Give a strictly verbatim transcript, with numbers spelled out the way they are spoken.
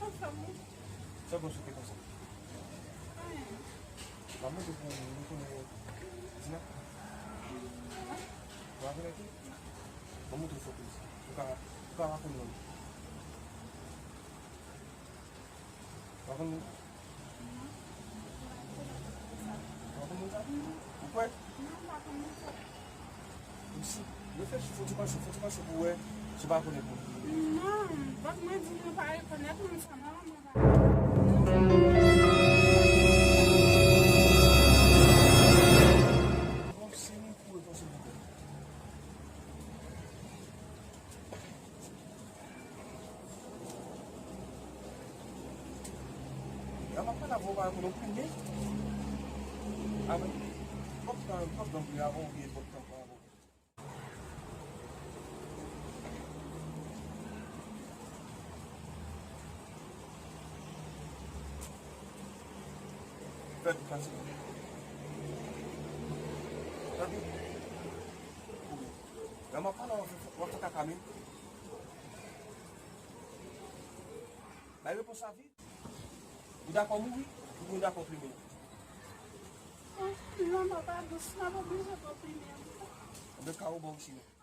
Anfòm, wi. Sa bon sou te konsa? Anyen. Maman te pou nou konnen Dina. Ou pa konnen tou? Ban m montre foto sa. Ou ka, ou ka rakonte nou. Ou pa konnen? Ou pa konnen sa? Ou kwè? Non, m pa konnen sa. Ou si, reflechi, fò ti panche, fò ti panche pou wè si w pa konnen pou li. Non, fòk mwen di nou pa rekonèt moun sa, non, mwen pa. Bon, si nou pou repanse pou kò. Lè m ap pale avè w, pa reponn, ou plimen. Avan, pòt tan, pòt tan plimen avan w vire pòt tan avan w. Fè tout pase. Tande? Lè m ap pale, w ap fè, w ap fè kaka, men. Bay repons la vit. Ou dakò mouri? Oubyen ou dakò plimen? Non, non, papa, dous, m ap oblije pran plimen. Anben, kawo ba w isi, non.